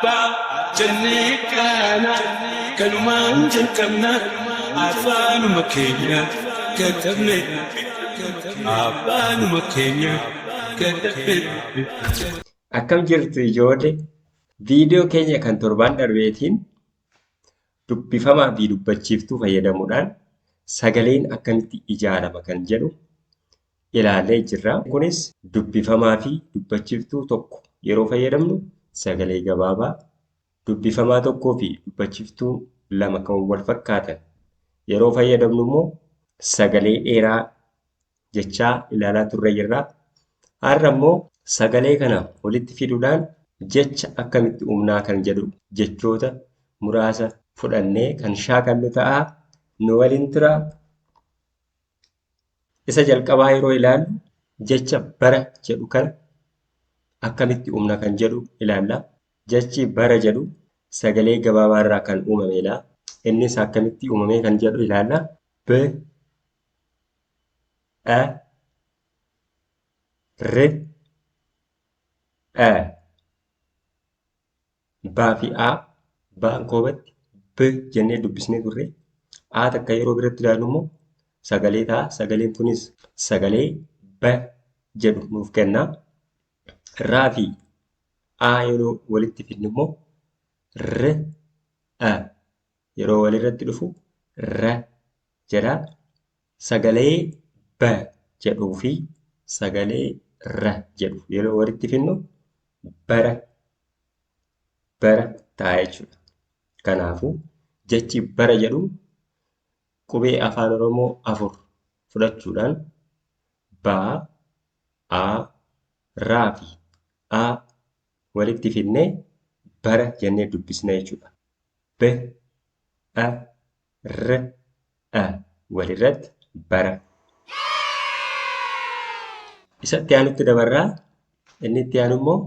Abbaa jennee kaana kanumaan jalqabna afaanuma keenya katabne afaanuma keenya katabne. Akkam jirtu ijoole? Viidiyoo keenya kan torbaan darbeetiin dubbifamaa fi dubbachiiftuu fayyadamuudhaan sagaleen akkamitti ijaarama kan jedhu ilaallee jirra. Kunis dubbifamaa fi dubbachiiftuu tokko yeroo fayyadamnu sagalee gabaabaa, dubbifamaa tokkoo fi dubbachiiftuu lama kan wal fakkaatan yeroo fayyadamnu immoo sagalee dheeraa jechaa ilaalaa turre jirra. Har'a immoo sagalee kana walitti fiduudhaan jecha akkamitti uumnaa kan jedhu jechoota muraasa fudhannee kan shaakallu ta'a. Nu waliin turaa. Isa jalqabaa yeroo ilaallu jecha bara jedhu kana akkamitti uumna kan jedhu ilaalla. Jechi bara jedhu sagalee gabaabaa irraa kan uumamedha. Innis akkamitti uumame kan jedhu ilaalla. B A R A Baa fi A baan koobatti B jennee dubbisnee turre. A takka yeroo biratti ilaallu immoo sagalee ta'a. Sagaleen kunis sagalee B jedhu nuuf kenna. Raa fi A yeroo walitti fidnu immoo R A yeroo walirratti dhufu R jedha. Sagalee B jedhuu fi sagalee R jedhu yeroo walitti fidnu bara bara ta'a jechuudha. Kanaafuu jechi bara jedhu qubee afaan Oromoo 4 fudhachuudhaan ba, a, ra fi a walitti fidnee bara jennee dubbisna jechuudha. B, a, r, a walirratti bara. Isa itti aanutti dabarraa. Inni itti aanu immoo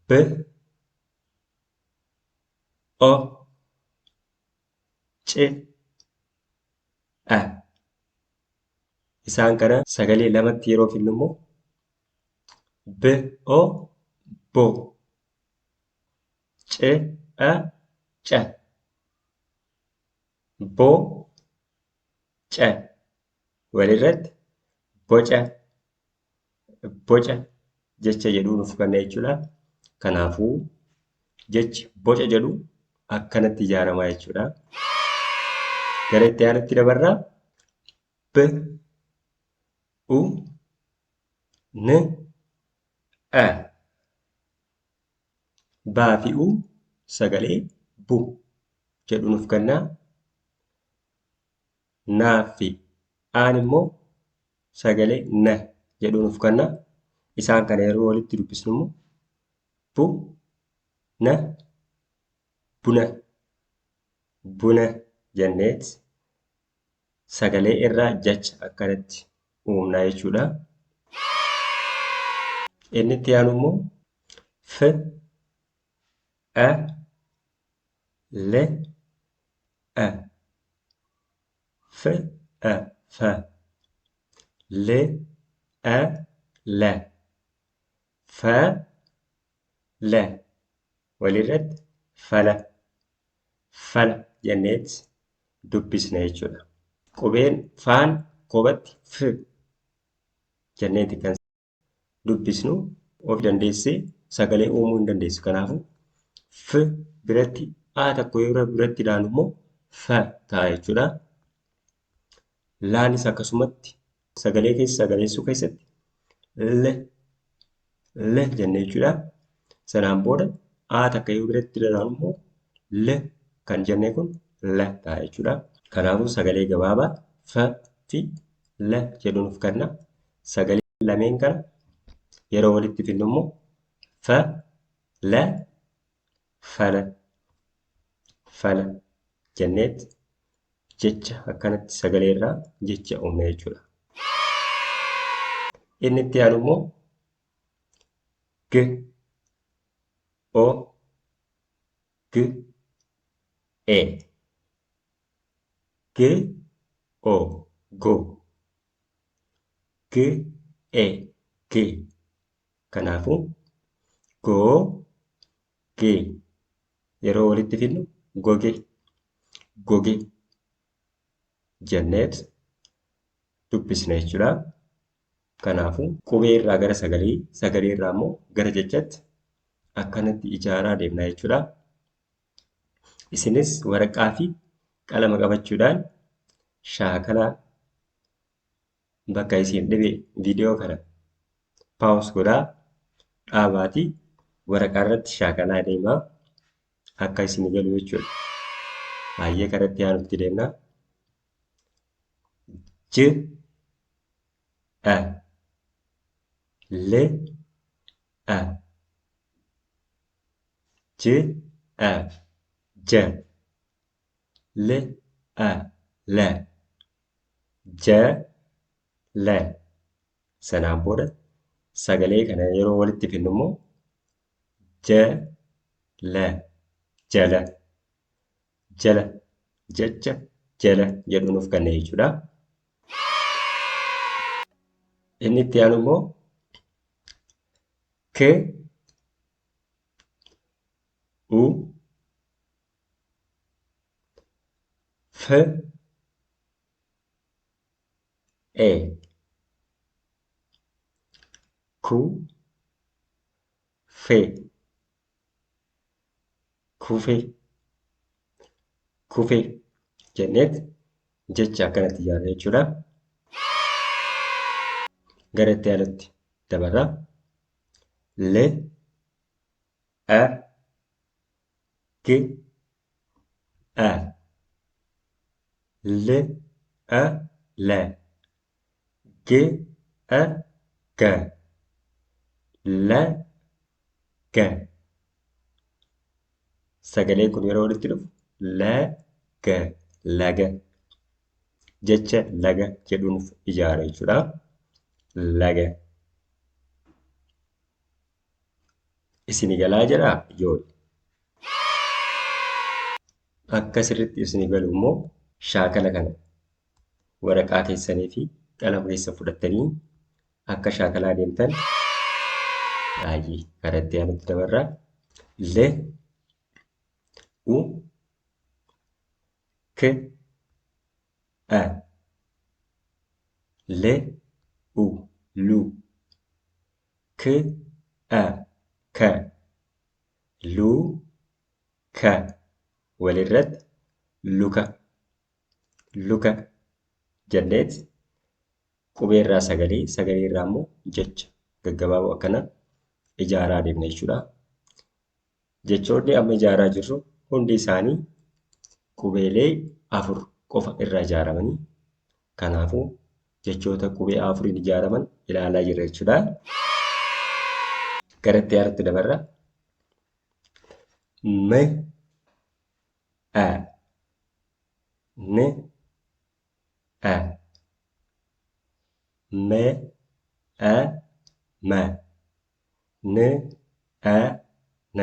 B O C A. Isaan kana sagalee lamatti yeroo fidnu immoo B O bo C A ca bo ca walirratti boca boca jecha jedhuu nuuf kenna jechuudha. Kanaafuu jechi boca jedhu akkanatti ijaarama jechuudha. Gara itti aanutti dabarra. B U N A Baa fi U sagalee bu jedhu nuuf kenna. Naa fi Aan immoo sagalee na jedhu nuuf kenna. Isaan kana yeroo walitti dubbisnu immoo bu na buna buna jenneet sagalee irraa jecha akkanatti uumna jechuudha. Inni itti aanu immoo f a l a f a fa l a la fa la walirratti fala fala jenneet dubbisna jechuudha. Qubeen faan kophatti f jenneeti kan dubbisnu of dandeessee sagalee uumuu hin dandeessu. Kanaafuu f biratti a tokko yeroo biratti ilaalu immoo f ta'a jechuudha. Laanis akkasumatti sagalee keessa sagaleessuu keessatti l l jenne jechuudha. Sanaan booda a takka yoo biratti ilaalu immoo l kan jenne kun l ta'a jechuudha. Kanaafuu sagalee gabaabaa f fi l jedhu nuuf kenna. Sagalee lameen kana yeroo walitti fidnu immoo f l fala fala jenneet jecha akkanatti sagalee irraa jecha uumna jechuudha. Inni itti aanu immoo g o g e g o go g e g. Kanaafuu go G yeroo walitti fidnu goge, goge jenneet dubbisna jechuudha. Kanaafuu qubee irraa gara sagalee, sagalee irraa immoo gara jechaatti akkanatti ijaaraa deemna jechuudha. Isinis waraqaa fi qalama qabachuudhaan shaakala bakka isin dhibe viidiyoo kana paawus godhaa dhaabaatii waraqaa irratti shaakalaa deemaa akka isin galu jechuudha. Baay'ee karatti aanutti deemna. J A L A J A J L A L J L. Sanaan booda sagalee kana yeroo walitti fidnu immoo J L jala jala jecha jala jedhu nuuf kenna jechuudha. Inni itti aanu immoo K U F E Q F kufe kufe jenneet jecha akkanatti ijaarra jechuudha. Gara itti aanutti dabarra. L A G A L A L G A G L G. Sagaleen kun yeroo walitti dhufu L G laga jecha laga jedhuun ijaara jechuudha. Laga. Isini galaa jiraa ijoollee? Akka sirriitti isini galu immoo shaakala kana waraqaa keessanii fi qalama keessan fudhattanii akka shaakalaa deemtan baay'ee karaa itti aanutti dabarra. L U K A L U lu K A K lu K walirratti luka luka jenneet qubee irraa sagalee, sagalee irraa immoo jecha gaggabaaboo akkana ijaaraa deemna jechuudha. Jechoonni amma ijaaraa jirru hundi isaanii qubeelee afur qofa irraa ijaaramanii kanaafuu jechoota qubee afuriin ijaaraman ilaalaa jirra jechuudha. Gara itti aanutti dabarra. M A N A M A M N A N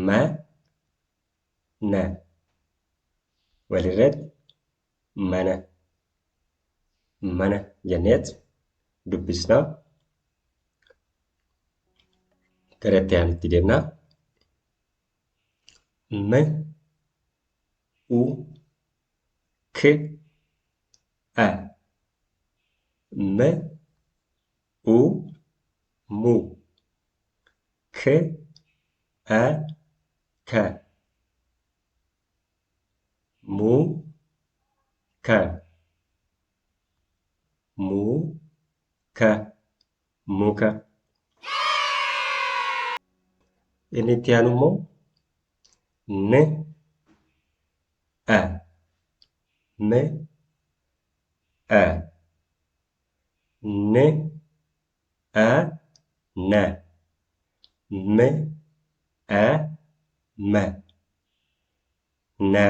M N walirratti mana mana jenneet dubbisna. Gara itti aanutti deemna. M U K A M U mu K A K mu ka mu ka muka. Inni itti aanu immoo n a m a n a n m a m na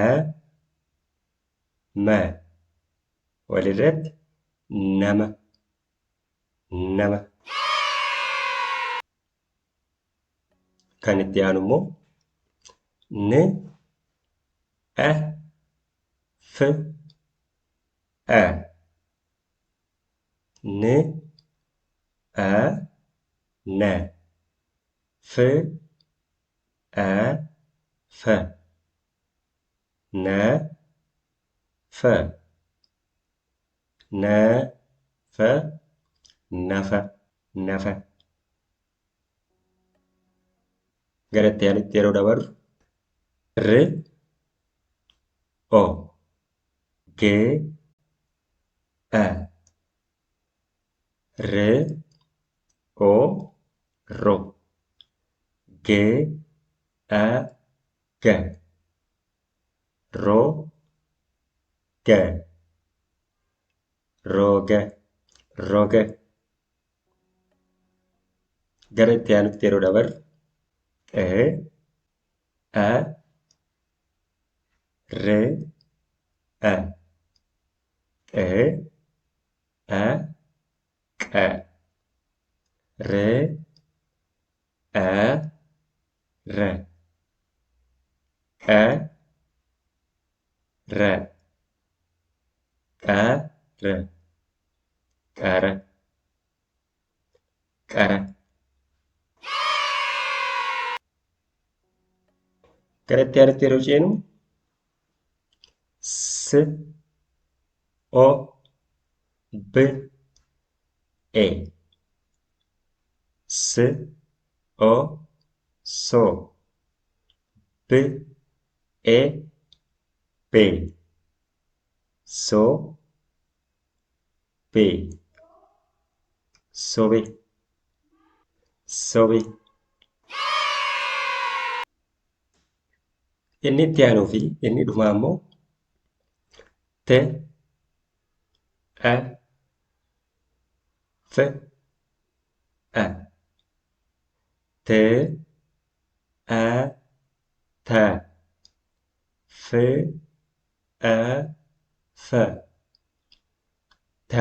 ma walirratti nama nama. Kan itti aanu immoo n a f a n a n F A F N F N F Nafa nafa. Gara itti aanutti yeroo dabarru R O G A R O Ro G A G Ro G Roga roga. Gara itti aanutti yeroo dabarru E A R A E A Q R A R Q R Q R Qara qara. Gara itti aanutti yeroo ceenu S O B E S O So B E B So B Sobe Sobe. Inni itti aanuu fi inni dhumaa immoo T A F A T A T F A F T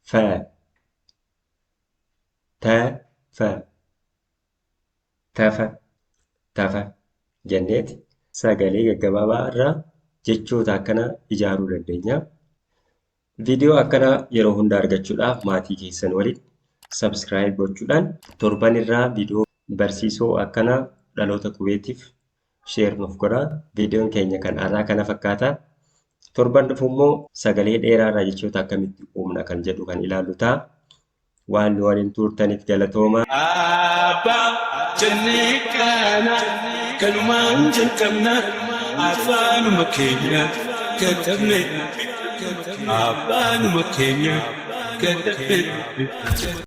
F T F Tafa tafa jenneeti sagalee gaggabaabaa irraa jechoota akkanaa ijaaruu dandeenya. Viidiyoo akkanaa yeroo hunda argachuudhaaf maatii keessan waliin subscribe gochuudhaan torban irraa viidiyoo barsiisoo akkanaa dhaloota qubeetiif share nuuf godhaa. Viidiyoon keenya kan har'aa kana fakkaata. Torban dhufu immoo sagalee dheeraa irraa jechoota akkamitti uumna kan jedhu kan ilaallu ta'a. Waan nu waliin turtaniif galatoomaa. Abbaa jennee kaana kanumaan jalqabna afaanuma keenya katabne afaanuma keenya katabne.